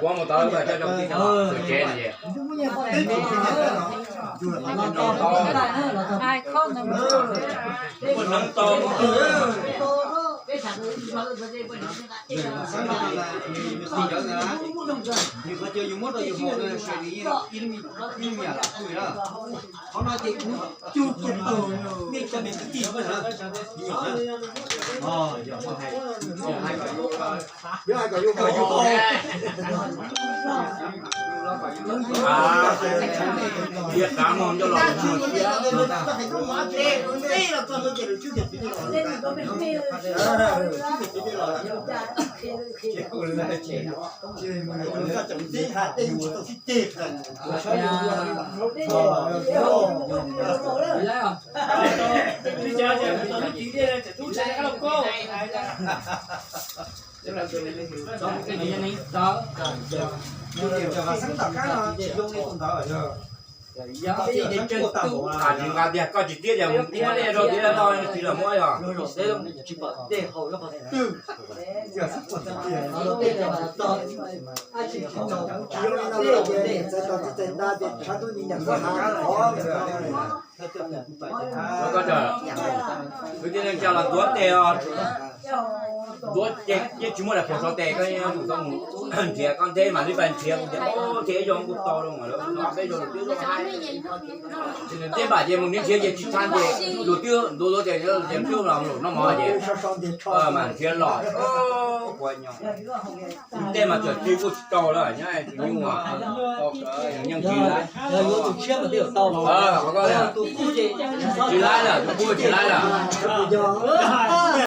Kuv mus tau coj cov tib tsev no ces. Yus qhov cia yus muab rau yus haus no, ib me nyuam lam pw na. Qhov no ces kuv cug kiag tau nej cov niam tij na. Yog hais kom yus haus, yus haus. Ib qab no nco los mus siab. Tsis nqa tiag, koj tsis tiab ces mus muab nej rau tiab no tsis los muab yog. Kwv tij neej tsa los ntuav tes os, ntuav ces yeej tsis muaj daim phaum sau tes, koj yuav tsum tau mus nrhiav, koj nrhiav mas li pais nrhiav kuv tias, o, ces ib zaug kuv tau los lawm, peb zaug lus twb haib. Tej npam ces mus nrhiav nrhiav ces tsis txhaj ces lus twb ntuav ntuav tes ces twb los lus noj mov ces mas nrhiav los, ua nyo. Tej mas txawm tsis kuj tsis tau lawm nyob tus nyuj, nyeej tsis laib, tsis laib lawm, tus kuj tsis laib lawm.